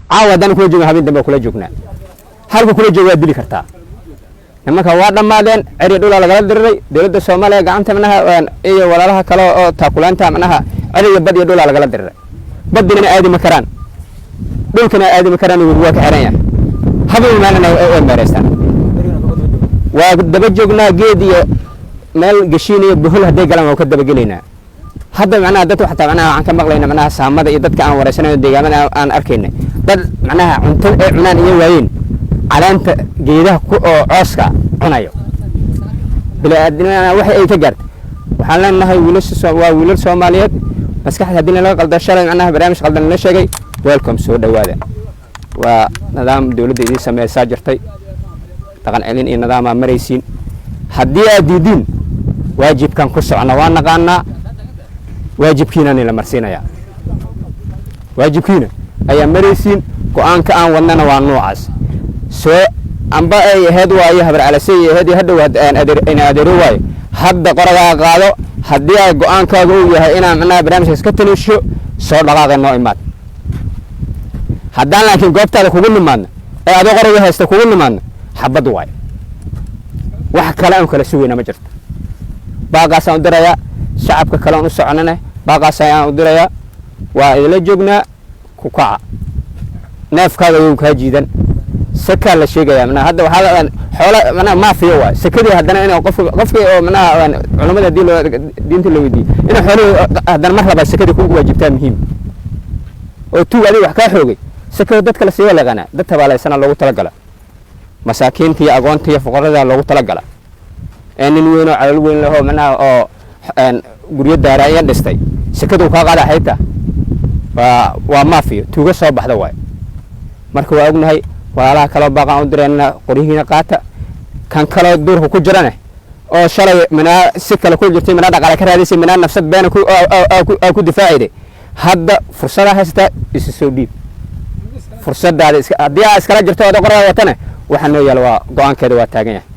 Caawa haddaan kula joogna, habeen dambe waa kula joognaa. Halka kula jooga waa dili kartaa. Nimanka waa dhammaadeen. Ceri dhulaa lagala diriray dowladda Soomaaliya gacanta manaha iyo walaalaha kale oo taakulaanta manaha. Ceri iyo bad iyo dhulaa lagala diriray. Badinana aadi ma karaan, dhulkana aadi ma karaan, waa ka xiran yahay. Habeen maalina way meereystaan. Waa daba joognaa. Geed iyo meel geshiin iyo buhul hadday galaan, waa ka dabagelaynaa. Hadda macnaha dadku xataa macnaha waxaan ka maqlayna macnaha saamada iyo dadka aan wareysanayo, deegaamada aan arkayna, dad macnaha cunto ay cunaan iyo waayeen, caleenta geedaha ku oo cooska cunayo. Bini'aadnimada waxa ay ka gaartay. Waxaan leenahay wiilasha waa wiilal Soomaaliyeed. Maskaxda haddii laga qaldo, shalay macnaha barnaamij qaldan la sheegay, welcome, soo dhowaada. Waa nidaam dowladda idiin sameysaa jirtay, dhaqan celin iyo nidaamaa maraysiin. Haddii aad diidiin, waajibkan ku socna waa naqaanaa. Waajibkiina nila marsiinayaa, waajibkiina ayaa maraysiin. Go-aanka aan wadnana waa noocaas. Soo amba ay ahayd waayo habar calasey ay ahayd iyo hadhow ina adeero waayo. Hadda qoragaa qaado. Haddii ay go-aankaaga uu yahay inaan macnaha barnaamijkaas ka taliisho, soo dhaqaaqay, noo imaad. Haddaan laakiin goobtaada kugu nimaadno ee adoo qoraga haysta kugu nimaadno, xabad waayo. Wax kale aan kala sugayna ma jirto. Baaqaasaan u dirayaa shacabka kale aan u soconana, baaqaas ayaan u dirayaa. Waa idinla joognaa. Ku kaca, neefkaaga yow kaa jiidan. Sakaa la sheegaya manaha hadda waxaa xoola manaha maafiya waay sakadii. Haddana in qofka qofkii oo manaha culamada haddii loo diinta la weydiiyey inay xoolihii haddana mar labaad sakadii ku waajibtaa muhiim oo tuug adiga wax kaa xoogay. Sakada dadka la siiwa laqaanaa, dad tabaalaysana loogu talagala, masaakiinta iyo agoonta iyo fuqarada loogu talagala. Ee nin weyn oo calool weyn lahoo manaha oo guryo daaraaya dhistay sakadu kaa qaada xayta waa maafiyo tuuga soo baxda waay. Marka waa ognahay. Walaalaha kaloo baaqaan u direenna, qoryihiina qaata. Kan kaloo duurka ku jirane oo shalay minaa si kale ku jirtay, minaa dhaqaale ka raadisay, minaa nafsad beena ku ku difaacayday, hadda fursadaa haysataa, isu soo dhiib fursadaada. Iska haddii aa iskala jirto oda qoraa watane, waxaa noo yaala waa go-aankeeda waa taagan yahay.